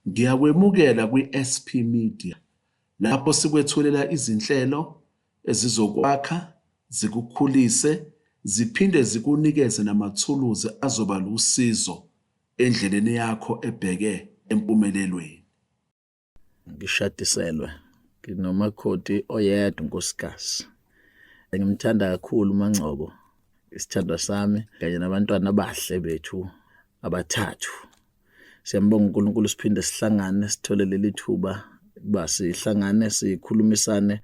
Ngiyakwemukela kwi-SP Media lapho sikwethulela izinhlelo ezizokwakha, zikukhulise, ziphinde zikunikeze namathuluzi azoba lusizo endleleni yakho ebheke empumelelweni. Ngishadiselwe nginomakhoti oyedwa unkosikazi. Ngimthanda kakhulu uMaNgcobo, isithandwa sami kanye nabantwana abahle bethu abathathu. Siyambonga uNkulunkulu siphinde sihlangane sithole leli thuba ukuba sihlangane sikhulumisane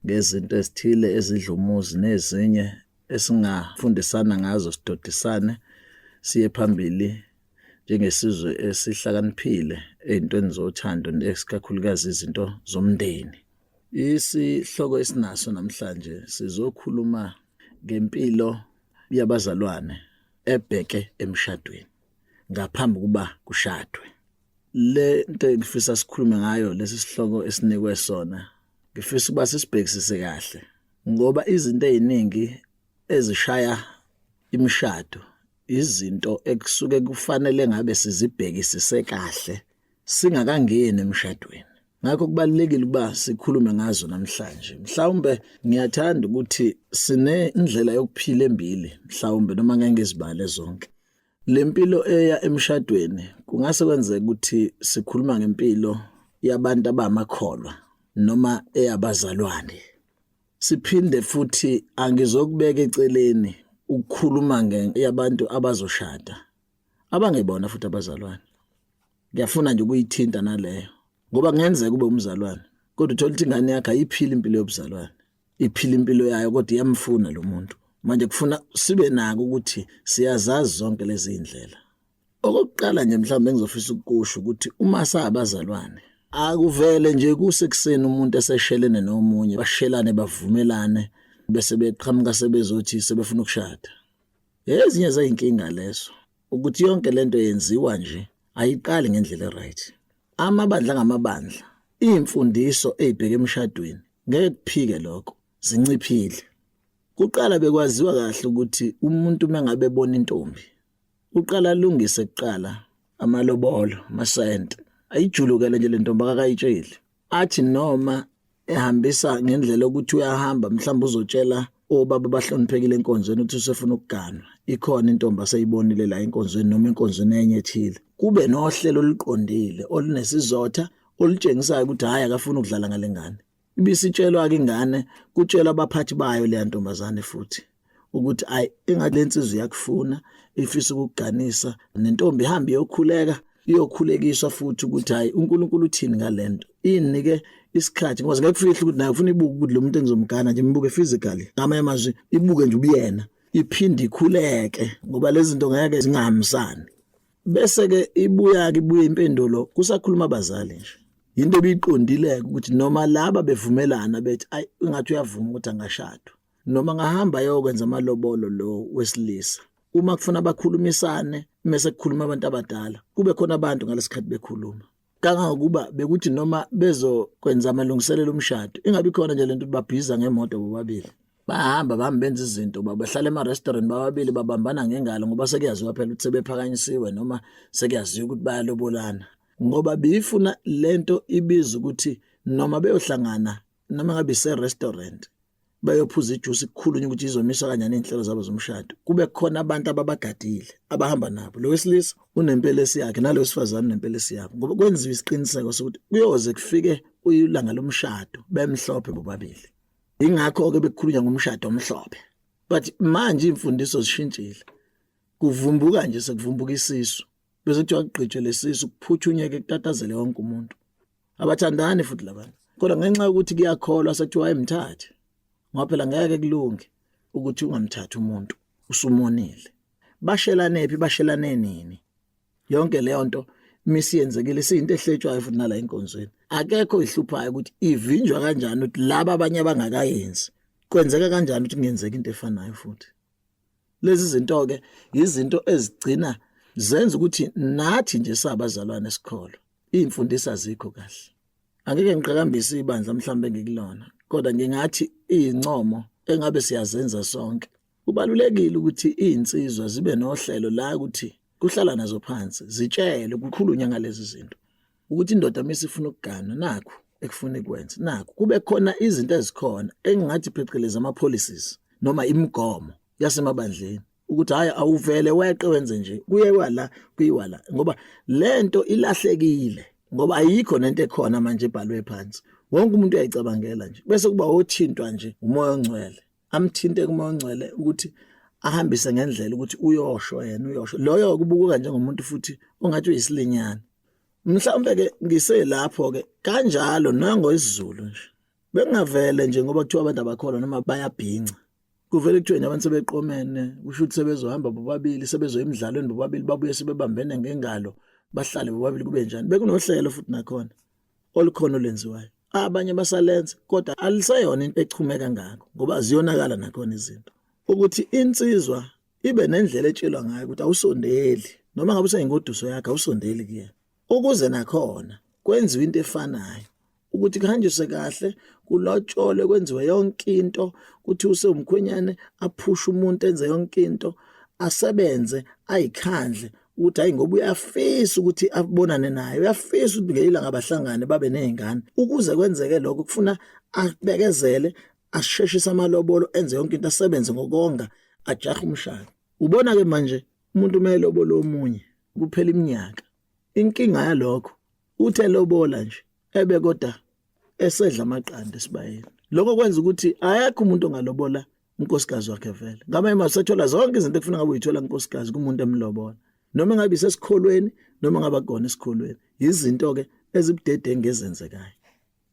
ngezinto ezithile ezidla umuzi nezinye esingafundisana ngazo sidodisane siye phambili njengesizwe esihlakaniphile ey'ntweni zothando esikakhulukazi izinto zomndeni. Isihloko esinaso namhlanje sizokhuluma ngempilo yabazalwane ebheke emshadweni ngaphambi kuba kushadwe. Le nto engifisa sikhulume ngayo lesi sihloko esinikwe sona ngifisa ukuba sisibhekisise kahle ngoba izinto eziningi ezishaya imishado izinto ekusuke kufanele ngabe sizibhekisise kahle singakangeni emshadweni. Ngakho kubalulekile ukuba sikhulume ngazo namhlanje. Mhlawumbe ngiyathanda ukuthi sinendlela yokuphila embili, mhlawumbe noma ngeke ngizibale zonke. Le mpilo eya emshadweni kungase kwenzeke ukuthi sikhuluma ngempilo yabantu abamakholwa noma eyabazalwane. Siphinde futhi angizokubeka eceleni ukukhuluma ngeyabantu abazoshada abangebona futhi abazalwane. Ngiyafuna nje ukuyithinta naleyo ngoba kungenzeka ube umzalwane kodwa uthola ukuthi ingane yakhe ayiphili impilo yobuzalwane, iphila impilo yayo kodwa iyamfuna lo muntu. Manje kufuna sibe nako ukuthi siyazazi zonke lezi ndlela. Okokuqala nje mhlawumbe engizofisa ukukusho ukuthi uma sabazalwane akuvele nje kusekuseni umuntu eseshelene nomunye bashelane bavumelane bese beqhamuka sebezothi sebefuna ukushada. Ezinye zeyinkinga lezo ukuthi yonke lento yenziwa nje ayiqali ngendlela eright. Amabandla ngamabandla, iy'mfundiso ey'bheke emshadweni ngeke kuphike lokho, zinciphile. Kuqala bekwaziwa kahle ukuthi umuntu uma ngabe ebona intombi uqala alungise kuqala amalobolo, amasente, ayijulukele nje le ntombi akakayitsheli. Athi noma ehambisa ngendlela yokuthi uyahamba mhlawumbe uzotshela obaba abahloniphekile enkonzweni ukuthi usefuna ukuganwa, ikhona intombi aseyibonile la enkonzweni noma enkonzweni enye ethile. Kube nohlelo oluqondile olunesizotha olutshengisayo ukuthi hhayi akafuni ukudlala ngale ngane. Ibisitshelwa-ke ingane kutshelwa abaphathi bayo leya ntombazane futhi ukuthi ayi engathi le nsizwa iyakufuna ifisa ukukuganisa nentombi ihambe iyokhuleka iyokhulekiswa futhi ukuthi hayi uNkulunkulu uthini ngalento inike isikhathi ngoba ngeke kufihle ukuthi naye ufuna ibuke ukuthi lo muntu engizomgana nje imbuke physically ngamanye amazwi ibuke nje ubuyena iphinde ikhuleke ngoba lezi zinto ngeke zingahambisani bese ke ibuya ke ibuye impendulo kusakhuluma abazali nje into ebiqondile ukuthi noma laba bevumelana bethi ayi ingathi uyavuma ukuthi angashadwa noma ngahamba ayokwenza amalobolo lo wesilisa uma kufuna bakhulumisane mese kukhuluma abantu abadala kube khona abantu ngalesikhathi bekhuluma kangangokuba bekuthi noma bezokwenza amalungiselelo omshado ingabi khona nje lento babhiza ngemoto bobabili bahamba bahamba benza izinto bahlala ema-restaurant bababili babambana ngengalo ngoba sekuyaziwa phela ukuthi sebephakanyisiwe noma sekuyaziwa ukuthi bayalobolana ngoba biyifuna lento ibiza ukuthi noma beyohlangana noma ngabe ise-restaurant bayophuza ijuice kukhulunywa ukuthi izomiswa kanjani iy'nhlelo zabo zomshado kube khona abantu ababagadile abahamba nabo lo wesilisa unempelesi yakhe nalo wesifazane unempelesi yabo ngoba kwenziwa isiqiniseko sokuthi kuyoze kufike ilanga lomshado bemhlophe bobabili ingakho-ke bekukhulunywa ngomshado omhlophe but manje iy'mfundiso zishintshile kuvumbuka nje sekuvumbuka isisu bese kuthiwa kugqitshwe lesisu kuphuthunyeke kutatazele wonke umuntu abathandani futhi labantu kodwa ngenxa yokuthi kuyakholwa sekuthiwa ayimthathe ngoba phela ngeke kulunge ukuthi ungamthathi umuntu usumonile bashelanephi bashelane nini yonke leyo nto misiyenzekile siyinto ehletshwayo futhi nala enkonzweni akekho ihluphayo ukuthi ivinjwa kanjani ukuthi laba abanye abangakayenzi kwenzeka kanjani ukuthi kungenzeka into efanayo futhi lezi zinto ke izinto ezigcina zenza ukuthi nathi nje sabazalwane esikholo iy'mfundiso azikho kahle. Angeke ngiqhakambise ibandla mhlawumbe engikulona, kodwa ngingathi iy'ncomo engabe siyazenza sonke. Kubalulekile ukuthi iy'nsizwa zibe nohlelo la ukuthi kuhlala nazo phansi, zitshelwe, kukhulunywe ngalezi zinto. Ukuthi indoda uma isifuna ukugana nakhu ekufuna ikwenze, nakhu kube khona izinto ezikhona engingathi phecelezi ama-policies noma imigomo yasemabandleni ukuthi hhayi awuvele weqe wenze nje, kuyewa la kuyiwa la, ngoba lento ilahlekile ngoba ayikho nento ekhona manje ebhalwe phansi. Wonke umuntu uyayicabangela nje, bese kuba othintwa nje umoya ongcwele, amthinte kumoya ongcwele ukuthi ahambise ngendlela ukuthi uyosho yena uyosho loyo kubukuka njengomuntu futhi ongathi uyisilinyana. Mhlawumbe ke ngiselapho ke kanjalo nangoisiZulu nje bekungavele nje ngoba kuthiwa abantu abakholwa noma bayabhinca, kuvele kuthiwe nje abantu sebeqomene, kusho ukuthi sebezohamba bobabili, sebezoya emidlalweni bobabili, babuye sebebambene ngengalo, bahlale bobabili kube njani. Bekunohlelo futhi nakhona olukhona olwenziwayo, abanye basalenza kodwa aliseyona into echume kangako ngoba ziyonakala nakhona izinto. Ukuthi insizwa ibe nendlela etshelwa ngayo ukuthi awusondeli, noma ngabe useyingoduso yakhe awusondeli kuyena, ukuze nakhona kwenziwe into efanayo ukuthi kuhanjiswe kahle, kulotsholwe, kwenziwe yonke into, kuthi usewumkhwenyane aphushe umuntu enze yonke into, asebenze ayikhandle ukuthi hayi ngoba uyafisa ukuthi abonane naye, uyafisa ukuthi ngelinye ilanga bahlangane babe nezingane. Ukuze kwenzeke lokho kufuna abekezele, asheshise amalobolo, enze yonke into, asebenze ngokonga, ajahe umshado. Ubona ke manje umuntu uma elobola omunye kuphela iminyaka. Inkinga yalokho uthe lobola nje ebe kodwa esedla amaqanda esibayeni. Lokho kwenza ukuthi akekho umuntu ongalobola unkosikazi wakhe vele. Ngamanye amazwi usethola zonke izinto ekufuna ngabe uyithola unkosikazi kumuntu emlobola. Noma ngabe isesikholweni noma ngabe akukona esikholweni. Izinto ke ezibudedengu ezenzekayo.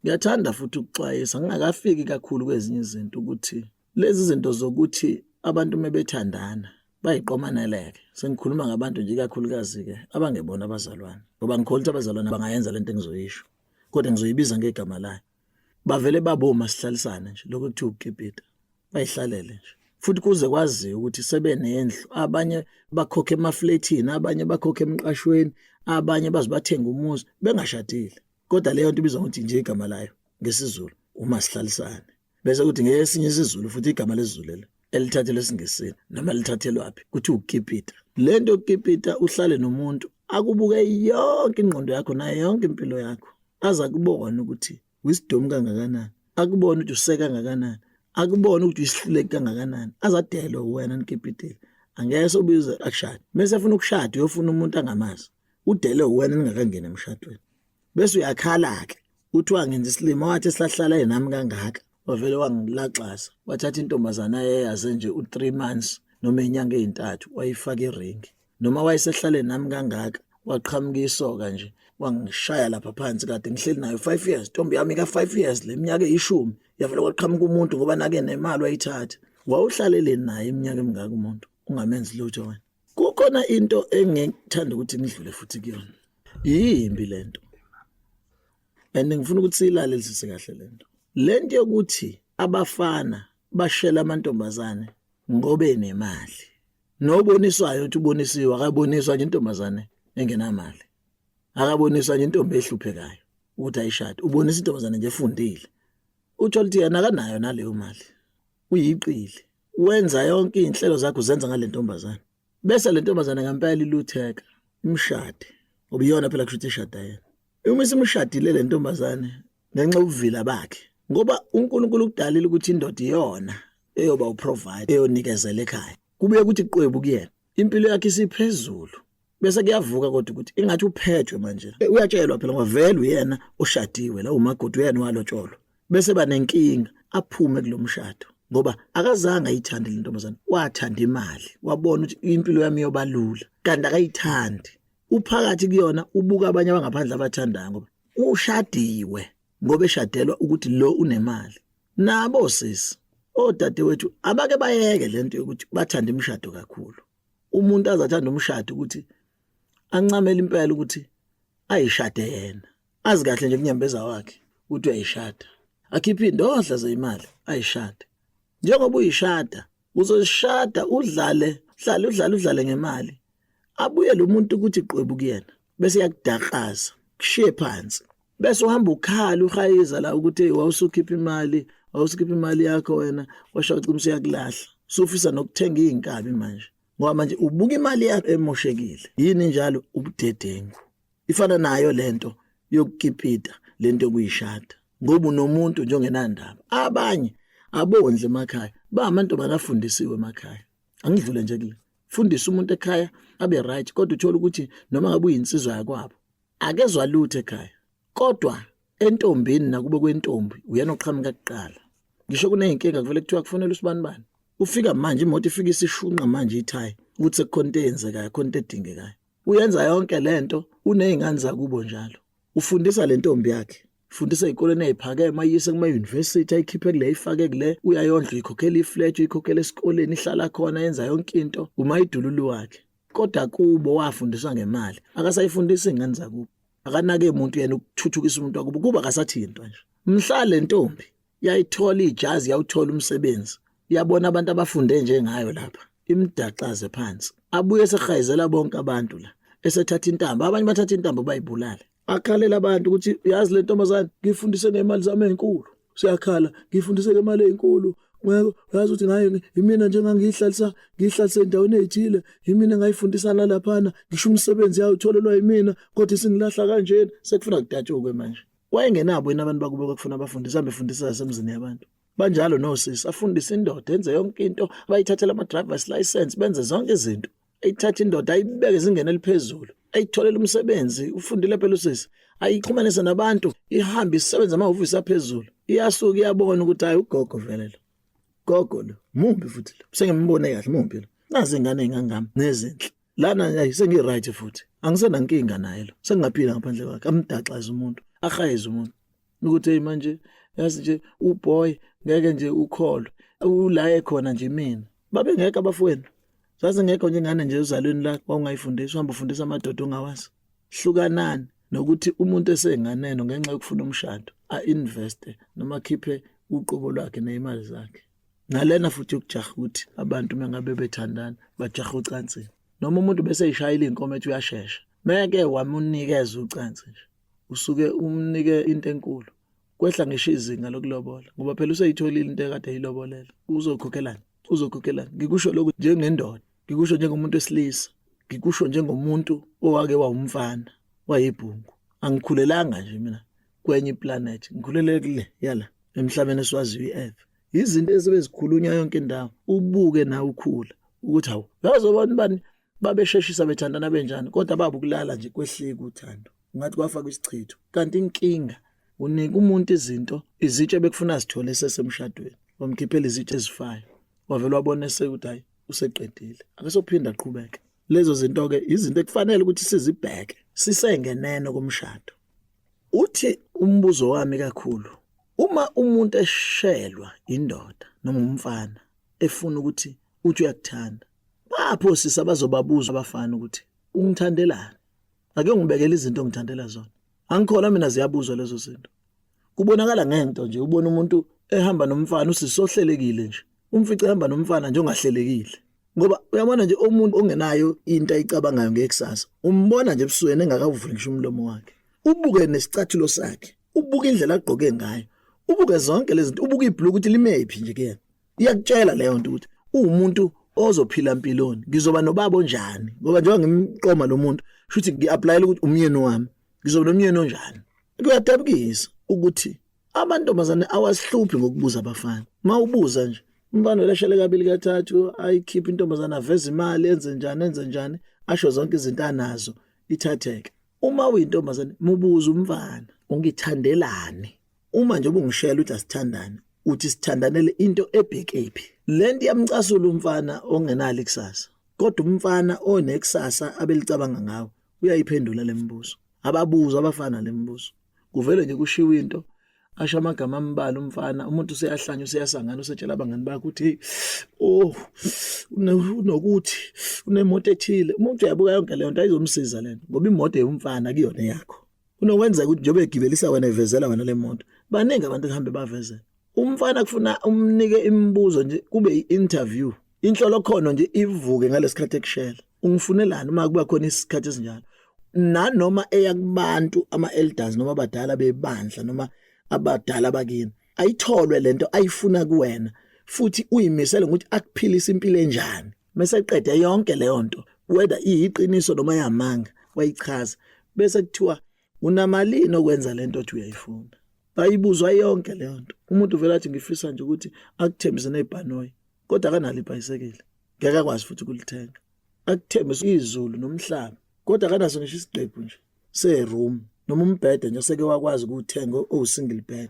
Ngiyathanda futhi ukuxwayisa ngingakafiki kakhulu kwezinye izinto ukuthi lezi zinto zokuthi abantu uma bethandana bayiqomaneleke. Sengikhuluma ngabantu nje ikakhulukazi ke abangebona abazalwane, ngoba ngikholwa ukuthi abazalwane bangayenza lento engizoyisho, kodwa ngizoyibiza ngegama layo. Bavele baboma sihlalisane nje lokho kuthiwa ukukipita, bayihlalele nje futhi kuze kwaziwe ukuthi sebenendlu, abanye bakhokha emaflethini, abanye bakhokha emqashweni, abanye baze bathenga umuzi bengashadile, kodwa leyo nto ibizwa ngokuthi nje igama layo ngesiZulu uma sihlalisane. Bese kuthi ngesinye isiZulu futhi igama lesiZulu lelo elithathelwe esiNgisini noma lithathelwaphi kuthi ukukipita. Le nto yokukipita uhlale nomuntu akubuke yonke ingqondo yakho nayo yonke impilo yakho, aze akubone ukuthi uyisidomu kangakanani, akubone ukuthi useke kangakanani, akubone ukuthi uyisihluleki kangakanani, aze adelwe uwena nikipitile. Angeke sobize akushade. Mese efuna ukushada uyofuna umuntu angamazi, udele uwena ningakangeni emshadweni. Bese uyakhala-ke uthi wangenza isilima, wathi sihlahlala nami kangaka, wavele wangilaxaza, wathatha intombazana ayeyaze nje u-3 months noma inyanga ezintathu wayifaka iringi, noma wayesehlale nami kangaka waqhamuka isoka nje wangishaya lapha phansi, kade ngihleli nayo 5 years, ntombi yami ka-5 years le minyaka eyishumi, yavele kwaqhamuka umuntu ngoba nake nemali wayithatha. Wawuhlaleleni naye iminyaka emingaka umuntu ungamenzi lutho wena? Kukhona into engithanda ukuthi ngidlule futhi kuyona, yimbi lento and ngifuna ukuthi siyilalelise kahle lento. Lento yokuthi abafana bashela amantombazane ngoba enemali, noboniswayo ukuthi ubonisiwe, akaboniswa nje intombazane engenamali, akaboniswa nje intombi ehluphekayo ukuthi ayishade, ubonisa intombazane nje efundile, uthola ukuthi yena akanayo naleyo mali, uyiqili, wenza yonke izinhlelo zakhe uzenza ngale ntombazane, bese le ntombazane ngempela ilutheka imshade, ngoba iyona phela kusho ukuthi ishada yena. Uma isimshadile le ntombazane ngenxa yobuvila bakhe, ngoba uNkulunkulu ukudalile ukuthi indoda iyona eyoba uprovider, eyonikezela ekhaya, kubuye kuthi qwebu kuyena, impilo yakhe isiphezulu, bese kuyavuka kodwa ukuthi ingathi uphethwe manje. Uyatshelwa phela ngoba vele uyena oshadiwe la, umakoti uyena walotsholwa, bese banenkinga aphume kulomshado ngoba akazange ayithande le ntombazane, wathanda imali, wabona ukuthi impilo yami iyoba lula, kanti akayithandi. Uphakathi kuyona ubuka abanye abangaphandle abathandayo ngoba ushadiwe, ngoba eshadelwa ukuthi lo unemali. Nabo sisi odadewethu abake bayeke lento yokuthi bathanda imishado kakhulu. Umuntu azathanda umshado ukuthi ancamele impela ukuthi ayishade yena, azi kahle nje kunyembeza wakhe ukuthi uyayishada, akhiphe indodla zeyimali ayishade. Njengoba uyishada uzoshada udlale uhlale udlale udlale ngemali, abuye lo muntu ukuthi qwebu kuyena, bese yakudakaza kushiye phansi, bese uhamba ukhala uhayiza la ukuthi wawusukhipha imali, wawusukhipha imali yakho wena, washa ucima usuyakulahla, usufisa nokuthenga izinkabi manje, ngoba manje ubuka imali yakho emoshekile. Yini njalo? Ubudedengu. Ifana nayo lento yokukipita lento yokuyishada ngoba unomuntu nje ongenandaba. Abanye abondle emakhaya ba amantombazane afundisiwe emakhaya. Angidlule nje kule. Fundisa umuntu ekhaya abe right kodwa uthola ukuthi noma ngabe uyinsizwa yakwabo akezwa lutho ekhaya kodwa entombini nakube kwentombi uyena oqhamuka kuqala. Ngisho kuneyinkinga kuvele kuthiwa kufonela usibanibani. Ufika manje imoto ifika isishunqa manje ithayi ukuthi sekukhona into eyenzekayo khona into edingekayo. Uyenza yonke lento unezingane zakubo njalo. Ufundisa le ntombi yakhe. Fundisa ezikoleni eziphakeme ayise kuma university ayikhiphe kule ayifake kule uyayondla uyikhokhela iflat uyikhokhela esikoleni ihlala khona yenza yonke into umayidululu wakhe. Kodwa kubo wafundiswa ngemali akasayifundisi ingane zakubo. Akanake umuntu yena ukuthuthukisa umuntu wakubo kuba akasathintwa nje. Mhla le ntombi yayithola ijazi yawuthola umsebenzi yabona abantu abafunde njengayo lapha imdaxaze phansi abuye sehayizela bonke abantu la esethatha intambo abanye bathatha intambo bayibulale akhalela abantu ukuthi yazi le ntombazane ngifundise ngemali zami ezinkulu siyakhala ngifundise ngemali ezinkulu uyazi ukuthi ngayo imina nje ngangiyihlalisa ngiyihlalise endaweni ezithile imina ngayifundisa nalaphana ngisho umsebenzi yayo utholelwa yimina kodwa isingilahla kanjena sekufuna kudatshukwe manje Wayengenabo yini abantu bakubo kwakufuna abafundisi ahambe efundisa yasemzini yabantu. Banjalo nosisi afundise indoda enze yonke into bayithathela ama-driver's license benze zonke izinto. Ayithathe indoda ayibeke ezingeni eliphezulu ayitholele umsebenzi ufundile phela usisi ayixhumanise nabantu ihambe isebenze amahhovisi aphezulu iyasuka iyabona ukuthi hayi ugogo vele lo gogo lo mumbi futhi lo sengimbone kahle mumbi lo nazi ingane engangami nezinhle lana nje sengi-right futhi angisenankinga naye lo sengingaphila ngaphandle kwakhe amdaxaze umuntu ahayeze umuntu ukuthi hey manje yazi nje uboy ngeke nje ukholwe ula ekhona nje mina babengekho abafowenu zazingekho nje ingane nje uzalweni la wawungayifundisi uhamba ufundisa amadoda ongawazi hlukanani nokuthi umuntu esenganeno ngenxa yokufuna umshado a-investe noma akhiphe uqobo lwakhe ney'mali zakhe nalena futhi yokujaha ukuthi abantu uma ngabe bethandana bajaha ocansini noma umuntu bese eyishayela iy'nkomo ethi uyashesha meke wamunikeza ucansi nje usuke umnike into enkulu kwehla ngisho izinga lokulobola ngoba phela useyitholile into ekade eyilobolela uzokhokhelani uzokhokhelani ngikusho lokhu njengendoda ngikusho njengomuntu wesilisa ngikusho njengomuntu owake wawumfana wayibhungu angikhulelanga nje mina kwenye iplanet ngikhulele kule yala emhlabeni esiwaziyo i-earth izinto ezibezikhulunywa yonke indawo ubuke nawe ukhula ukuthi hawu uyazobona bani babesheshisa bethandana benjani kodwa baba ukulala nje kwehlika uthando ungathi kwafakwa isichitho kanti inkinga unika umuntu izinto izitshe bekufuna zithole esesemshadweni wamkhiphela izitshe ezifayo wavele wabona esekuthi hayi useqedile akasophinda aqhubeke lezo zinto ke izinto ekufanele ukuthi sizibheke sisengeneno komshado Uthi umbuzo wami kakhulu uma umuntu eshelwa indoda noma umfana efuna ukuthi uthi uyakuthanda bapho sisi abazobabuza abafana ukuthi ungithandelani ake ungibekele izinto ongithandela zona angikholwa mina ziyabuzwa lezo zinto kubonakala ngento nje ubona umuntu ehamba nomfana usisi ohlelekile nje umfice ehamba nomfana nje ongahlelekile ngoba uyabona nje umuntu ongenayo into ayicabangayo ngekusasa umbona nje ebusweni engakawuvuli ngisho umlomo wakhe ubuke nesicathulo sakhe ubuke indlela agqoke ngayo ubuke zonke lezi zinto ubuke ibhluku ukuthi limephi nje kuyena iyakutshela leyo nto ukuthi uwumuntu ozophila mpiloni ngizoba nobaba onjani ngoba njengoba ngimqoma lo muntu shuthi ngi-aplayela ukuthi umyeni wami ngizoba nomyeni onjani kuyadabukisa ukuthi Amantombazane awasihluphi ngokubuza abafana. Uma ubuza nje umfana welashele kabili kathathu ayikhiphe intombazane aveze imali enze njani enze njani asho zonke izinto anazo ithatheke. Uma uyintombazane mubuza umfana ungithandelani? Uma nje ubungishela uthi asithandane uthi sithandanele into ebhekephi. Lento iyamcasula umfana ongenalo ikusasa. Kodwa umfana onekusasa abelicabanga ngawo uyayiphendula lemibuzo. Ababuza abafana lemibuzo. Kuvele nje kushiwo into asho amagama ambalwa umfana umuntu useyahlanya useyasangana usetshela abangani bakhe ukuthi hey oh unokuthi unemoto ethile umuntu uyabuka yonke leyo nto ayizomsiza lento ngoba imoto yomfana kuyona yakho kunokwenzeka ukuthi njengoba egibelisa wena evezela wena le moto baningi abantu kuhambe bavezela umfana kufuna umnike imibuzo nje kube i-interview inhlolokhono nje ivuke ngalesikhathi ekushela ungifunelani uma kuba khona isikhathi esinjalo nanoma eya kubantu ama-elders noma abadala bebandla noma abadala bakini ayitholwe lento ayifuna kuwena futhi uyimisele ngokuthi akuphilise impilo enjani mase eqede yonke leyo nto whether iyiqiniso noma yamanga wayichaza bese kuthiwa Unamalini okwenza lento othi uyayifuna? Bayibuzwa yonke leyo nto. Umuntu vele athi ngifisa nje ukuthi akuthembise nezibhanoyi, kodwa akanalo ibhayisekile. Ngeke akwazi futhi ukulithenga. Akuthembise izulu nomhlaba, kodwa akanaso ngisho isiqephu nje seroom noma umbhede nje oseke wakwazi ukuwuthenga owu-single bed.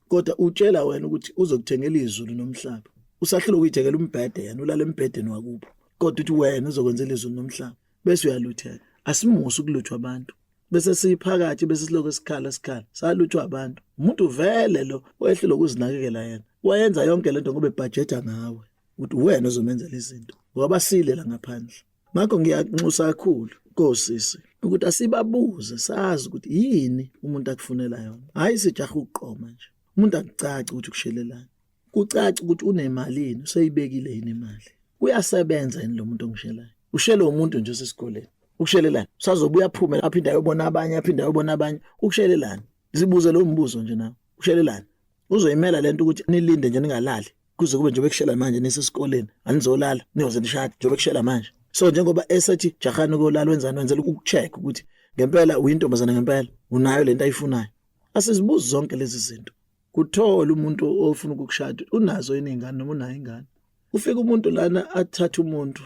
Kodwa utshela wena ukuthi uzokuthengela izulu nomhlaba. Usahlula ukuyithengela umbhede yena ulala embhedeni wakubo. Kodwa uthi wena uzokwenzela izulu nomhlaba bese uyalutheka. Asimusa ukuluthwa abantu. Bese siphakathi bese siloko sikhala sikhala saluthwa abantu. Umuntu vele lo wehlulwa ukuzinakekela yena. Wayenza yonke lento ngoba ebhajetha ngawe ukuthi wena ozomenzela izinto. Ngoba basile la ngaphandle. Ngakho ngiyanxusa kakhulu kosisi ukuthi asibabuze sazi ukuthi yini umuntu akufunela yona. Hayi sijaha ukuqoma nje. Umuntu akucaci ukuthi kushelelani. Kucaci ukuthi unemalini, useyibekile yini imali. Uyasebenza yini lo muntu ongishelayo? Ushele umuntu nje osesikoleni. Ukushelelani? Usazobuya aphume aphinde ayobona abanye, aphinde ayobona abanye. Ukushelelani? Zibuze lo mbuzo nje nawe. Ushelelani? Uzoyimela lento ukuthi nilinde nje ningalali. Kuze kube njengoba kushela manje nisesikoleni anizolala niyoze nishade njengoba kushela manje. So njengoba esethi jahani kolala wenzani wenzela ukucheck ukuthi ngempela uyintombazane ngempela unayo lento ayifunayo. Asizibuzi zonke lezi zinto. Kuthola umuntu ofuna ukukushada unazo yini ingane noma unayo ingane. Ufika umuntu lana athathe umuntu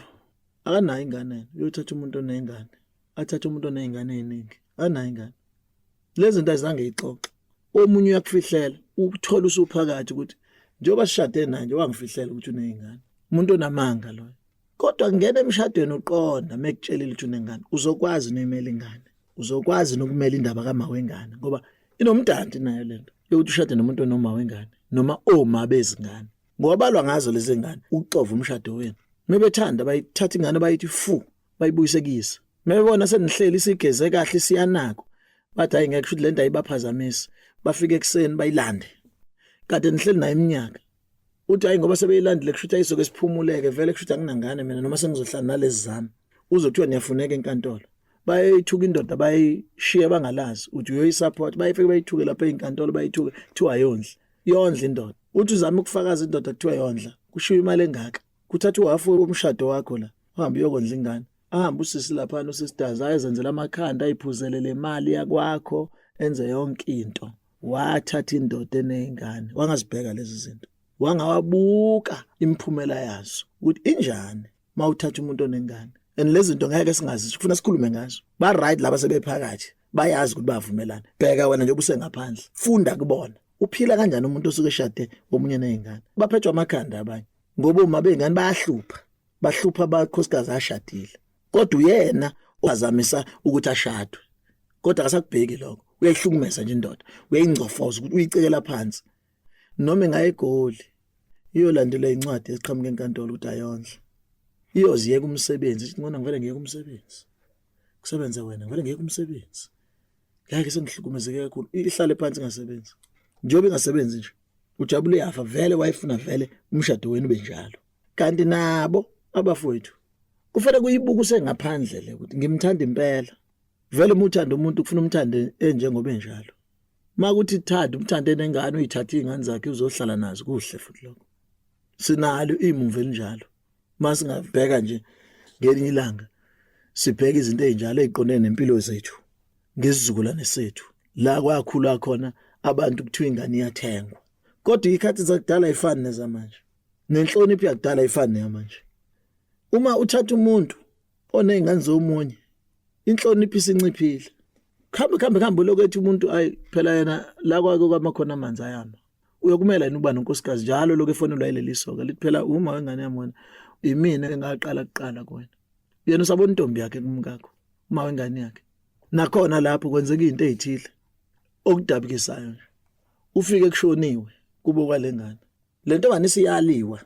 akanayo ingane yena uyothatha umuntu onengane athathe umuntu onezingane eziningi akanayo ingane. Lezi zinto azange ixoxe. Omunye uyakufihlela ukuthola usuphakathi ukuthi njengoba sishade naye nje wangifihlela ukuthi unezingane. Umuntu onamanga loyo. Kodwa ngena emshadweni uqonda mekutshelile ukuthi unengane uzokwazi noyimela ingane. Uzokwazi nokumela indaba kama wengane ngoba inomdanti nayo lento yokuthi ushade nomuntu onoma wengane noma oma bezingane. Ngoba balwa ngazo lezi ngane ukuxova umshado wenu. Mebethanda bayithatha ingane bayithi fu bayibuyise kuyise. Mebona senihleli sigeze kahle siyanako bathi hayi ngeke kusho lento ayibaphazamisi bafike ekuseni bayilande. Kade nihleli naye iminyaka. Uthi hayi ngoba sebeyilandile kusho ukuthi ayisoke siphumuleke vele kusho ukuthi anginangane mina noma sengizohlala nalezi zami. Uzothiwa niyafuneka enkantolo. Bayayithuka indoda bayishiya bangalazi uthi uyoyisupport bayifike bayithuke lapha enkantolo bayithuke kuthiwa yondla. Yondla indoda. Uthi uzama ukufakaza indoda kuthiwa yondla. Kushiwa imali engaka. Kuthatha uhafu womshado wakho la. Uhambe uyokondla ingane. Ahambe usisi laphana usisitazi ayezenzela amakhanda ayiphuzele le mali yakwakho enze yonke into. Wathatha indoda eneyingane wangazibheka lezi zinto. Wangawabuka imiphumela yazo ukuthi injani mawuthatha umuntu onengane. And lezi zinto ngeke singazi kufuna sikhulume ngazo. Ba right laba sebephakathi bayazi ukuthi bavumelana. Bheka wena nje ubusengaphandle. Funda kubona. Uphila kanjani umuntu osuke eshade omunye nezingane? Baphethwa amakhanda abanye. Ngoba uma bengane bayahlupha. Bahlupha abakhosikazi ashadile. Kodwa uyena ozamisa ukuthi ashadwe. Kodwa akasakubheki lokho. Uyayihlukumeza nje indoda. Uyayingcofoza ukuthi uyicekela phansi. Noma ingaye eGoli iyolandela incwadi eqhamuka enkantolo ukuthi ayondle. Iyoziyeka umsebenzi ithi ngona ngivele ngiyeke umsebenzi. Kusebenze wena ngivele ngiyeke umsebenzi. Ngeke sengihlukumezeke kakhulu ihlale phansi ingasebenzi. Njengoba ingasebenzi nje ujabule yafa vele wayefuna vele umshado wenu benjalo. Kanti nabo abafowethu kufanele kuyibuka usengaphandle le ukuthi ngimthanda impela. Vele uma uthanda umuntu kufuna umthande enjengoba enjalo. Makuthi thanda umthande nengane uyithathe izingane zakhe uzohlala nazo kuhle futhi lokho. Sinalo imuva elinjalo. Masingabheka nje ngelinye ilanga sibheke izinto ezinjalo eziqondene nempilo zethu ngesizukulwane sethu la kwakhula khona abantu kuthiwa ingane iyathengwa. Kodwa ikhathi zakudala ayifani nezamanje. Nenhlonipho yakudala ayifani neyamanje. Uma uthatha umuntu onezingane zomunye inhlonipho isinciphile. Khambe khambe khambe lokho ethi umuntu ayi phela yena la kwake kwamakhona amanzi ayama. Uyokumela yini ukuba nonkosikazi njalo lokho efonelwa yileli soka lithi phela uma wengane yami wena imina engaqala kuqala kuwena. Yena usabona intombi yakhe kumkakho uma wengane yakhe. Nakhona lapho kwenzeka izinto ezithile okudabukisayo nje. Ufike kushoniwe kubo kwalengane. Lento ngane isiyaliwa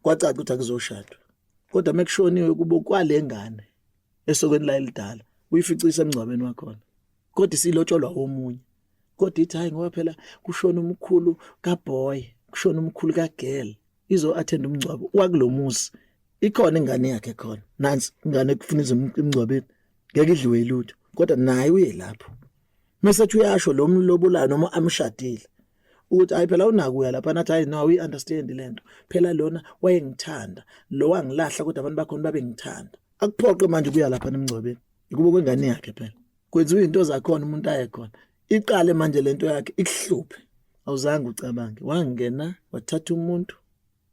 kwacaca ukuthi akuzoshadwa. Kodwa mekushoniwe kubo kwalengane esokweni la elidala uyificisa emngcwabeni wakhona. Kodwa isilotsholwa omunye. Kodwa ithi hayi ngoba phela kushona umkhulu kaboy, kushona umkhulu kagirl. Izo attend umngcwabo wakulomuzi. Ikhona ingane yakhe khona. Nansi ingane ekufuna ize emngcwabeni. Ngeke idliwe ilutho. Kodwa naye uye lapho. Mese ethi uyasho lo mlobolayo noma amshadile ukuthi hayi phela unakuya lapha nathi hayi no we understand lento phela lona wayengithanda lo wangilahla kodwa abantu bakhona babengithanda akuphoqe manje kuya lapha emngcwabeni ikubo kwengane yakhe phela. Kwenziwa izinto zakhona umuntu aye khona. Iqale manje lento yakhe ikuhluphe. Awuzange ucabange. Wangena wathatha umuntu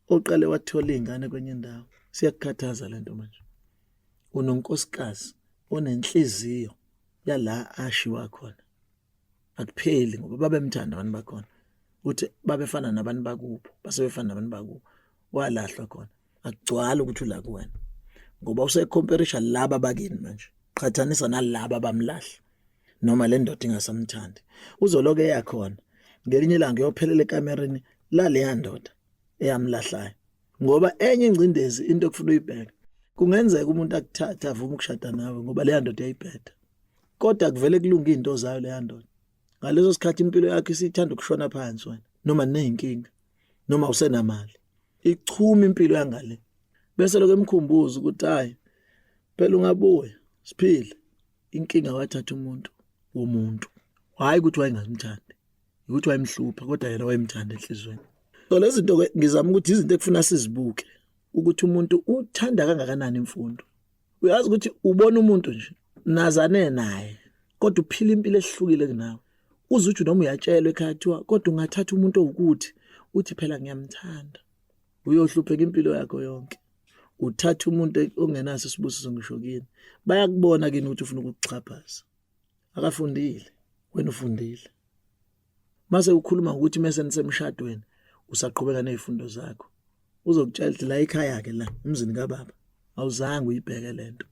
oqale wathola ingane kwenye indawo. Siyakukhathaza lento manje. Unonkosikazi onenhliziyo yala ashiwa khona. Akupheli ngoba babemthanda abantu bakhona. Uthi babefana nabantu bakubo, basebefana nabantu bakubo. Walahlwa khona. Akugcwali ukuthi ula kuwena. Ngoba usecomparisha laba bakini manje. Qhathanisa nalaba abamlahla. Noma le ndoda ingasamthandi. Uzoloke eyakhona. Ngelinye ilanga uyophelela ekamereni laleya ndoda eyamlahlayo. Ngoba enye ingcindezi into ekufuna uyibheke. Kungenzeka umuntu akuthathe avume ukushada nawe ngoba leya ndoda iyayibheda. Kodwa kuvele kulunga izinto zayo leya ndoda. Ngaleso sikhathi impilo yakho isithanda ukushona phansi wena noma nezinkinga noma usenamali. Ichuma impilo yangale. Bese lokho emkhumbuza ukuthi hayi phela ungabuya siphile. Inkinga wathatha umuntu womuntu. Hayi ukuthi wayengamthandi. Ukuthi wayemhlupha kodwa yena wayemthanda enhlizweni. So lezi zinto ke ngizama ukuthi izinto ekufuna sizibuke ukuthi umuntu uthanda kangakanani imfundo. Uyazi ukuthi ubona umuntu nje nazane naye kodwa uphila impilo ehlukile kunawe. Uze uthi noma uyatshelwa ekhaya kuthiwa kodwa ungathatha umuntu owukuthi uthi phela ngiyamthanda. Uyohlupheka impilo yakho yonke. Uthatha umuntu ongenaso isibusiso ngisho kini. Bayakubona kini ukuthi ufuna ukukuxhaphaza. Akafundile, wena ufundile. Mase ukhuluma ngokuthi mese nisemshadweni usaqhubeka nezifundo zakho. Uzokutshela ukuthi la ekhaya ke la emzini kababa awuzange uyibheke lento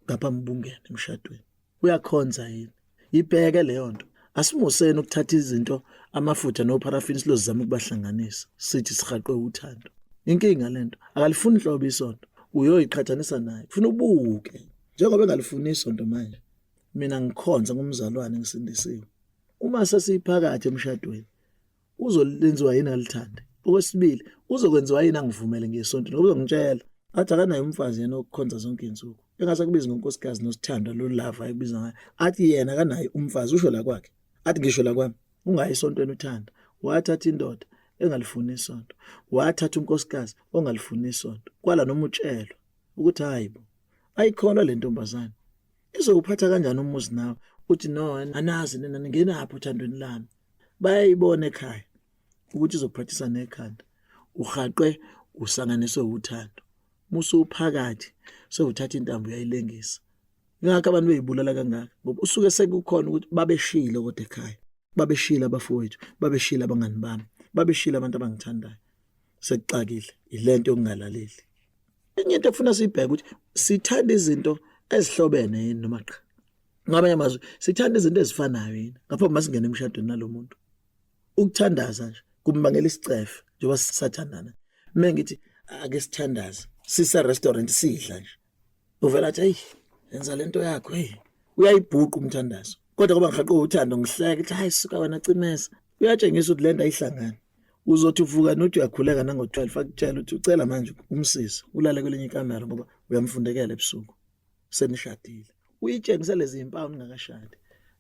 ngaphambi ubungena emshadweni. Uyakhonza yini? Ibheke leyo nto. Asimuseni ukuthatha izinto amafutha nopharafini silozama ukubahlanganisa sithi sihaqwe uthando. Inkinga lento akalifuni nhlobo isonto uyoyiqhathanisa naye. Kufuna ubuke njengoba engalifuni isonto manje. Mina ngikhonza ngumzalwane ngisindisiwe. Uma sesiphakathi emshadweni uzolenziwa yini alithande? Okwesibili uzokwenziwa yini angivumele ngiye esontweni ngoba uzongitshela athi akanaye umfazi yena okukhonza zonke izinsuku. Engase kubize ngonkosikazi nosithandwa lo love ayikubiza ngayo. Athi yena akanaye umfazi usho la kwakhe. Athi ngisho la kwami ungayi esontweni uthanda. Wathatha indoda engalifuni isonto. Wathatha unkosikazi ongalifuni isonto. Kwala noma utshelwa ukuthi hayibo ayikholwa le ntombazane. Izokuphatha kanjani umuzi nawe? Uthi no anazi nina ningenaphi othandweni lami. Bayayibona ekhaya ukuthi izokuphathisa nekhanda. Uhaqwe usanganiswe uthando. Musu uphakathi sewuthatha intambo uyayilengisa. Ingakho abantu beyibulala kangaka ngoba usuke sekukhona ukuthi babeshilo kodwa ekhaya. Babeshilo abafowethu, babeshilo abangani bami, babeshilo abantu abangithandayo. Sekuxakile ilento yokungalaleli. Enye into efuna siyibheke ukuthi sithanda izinto ezihlobene yini noma cha. Ngamanye amazwi sithanda izinto ezifanayo yini ngaphambi masingene emshadweni nalomuntu. Ukuthandaza nje kumbangela isicefe njengoba sisathandana. Mina ngithi ake sithandaze sise restaurant sidla nje. Uvela athi hey yenza lento yakho hey uyayibhuqa umthandazo. Kodwa ngoba ngihaqwe uthando ngihleke ukuthi hayi suka wena cimesa. Uyatshengisa ukuthi lento ayihlangani. Uzothi uvuka nothi uyakhuleka nango-12 akutshela ukuthi ucela manje umsize ulale kwelinye ikamera ngoba uyamfundekela ebusuku senishadile. Uyitshengise lezi zimpawu ningakashadi.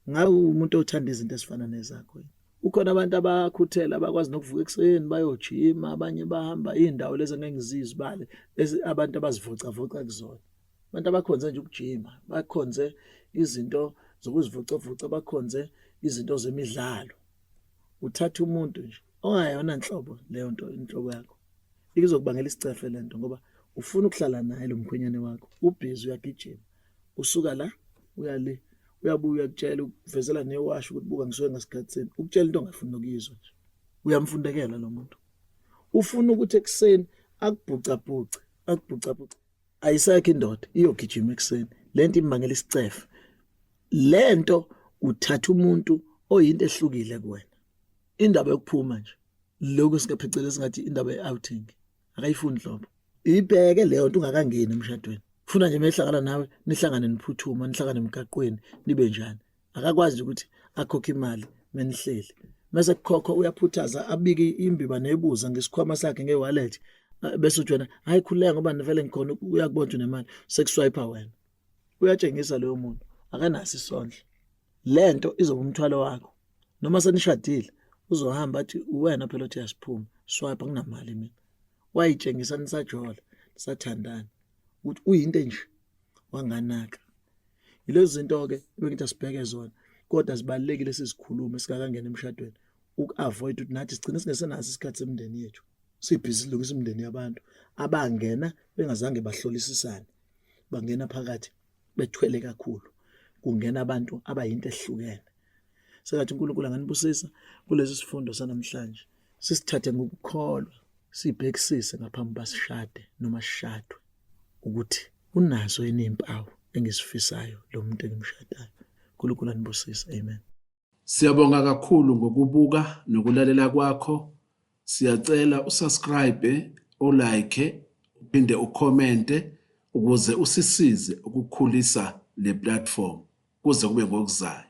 Ngabe umuntu othanda izinto ezifana nezakho yini? Kukhona abantu abakhuthele abakwazi nokuvuka ekuseni bayojima, abanye bahamba iy'ndawo lezi engeke ngizizibale abantu abazivocavoca kuzona. Abantu abakhonze nje ukujima, bakhonze izinto zokuzivocavoca, bakhonze izinto zemidlalo. Uthatha umuntu nje ongayona nhlobo leyo nto inhlobo yakho. Ikuzokubangela isicefe lento ngoba ufuna ukuhlala naye lo mkhwenyane wakho. Ubhizi uyagijima. Usuka la uya le uyabuya uyakutshela ukuvezela newasho ukuthi buka ngisuke ngasikhathini ukutshela into ongafuni nokuyizwa nje. Uyamfundekela lo muntu. Ufuna ukuthi ekuseni akubhucabhuce, akubhucabhuce. Ayisekho indoda iyogijima ekuseni. Lento imbangela isicefe. Lento uthatha umuntu oyinto ehlukile kuwena. Indaba yokuphuma nje lokhu singaphecelezi singathi indaba ye-outing akayifuni nhlobo. Ibheke leyo nto ungakangeni emshadweni. Funa nje mehlangana nawe nihlangane niphuthuma nihlangane emgaqweni nibe njani. Akakwazi ukuthi akhokhe imali menihleli. Mase kukhokhwa uyaphuthaza abike imbiba nebuza ngesikhwama sakhe ngewallet bese uthi wena hayi khululeka ngoba nivele ngikhona uyakubona ukuthi unemali sekuswipe wena. Uyatshengisa loyo muntu akanaso isondlo. Lento izoba umthwalo wakho. Noma senishadile uzohamba athi uwena phela othi yasiphuma swipe kunamali mina. Wayitshengisa nisajola nisathandana ukuthi uyinto enje wanganaka. Yilezi zinto-ke ebengithi asibheke zona kodwa zibalulekile sizikhulume singakangena emshadweni uku-avoid ukuthi nathi sigcine singesenaso isikhathi semindeni yethu sibhizi silungisa imindeni yabantu abangena bengazange bahlolisisane bangena phakathi bethwele kakhulu kungena abantu abayinto ehlukene. Sengathi uNkulunkulu anganibusisa kulesi sifundo sanamhlanje sisithathe ngokukholwa sibhekisise ngaphambi basishade noma sishadwe ukuthi unazo yini izimpawu engizifisayo lo muntu engimshadayo. uNkulunkulu anibusise. Amen. Siyabonga kakhulu ngokubuka nokulalela kwakho. Siyacela usubscribe, ulike, uphinde ukhomente ukuze usisize ukukhulisa le platform kuze kube ngokuzayo.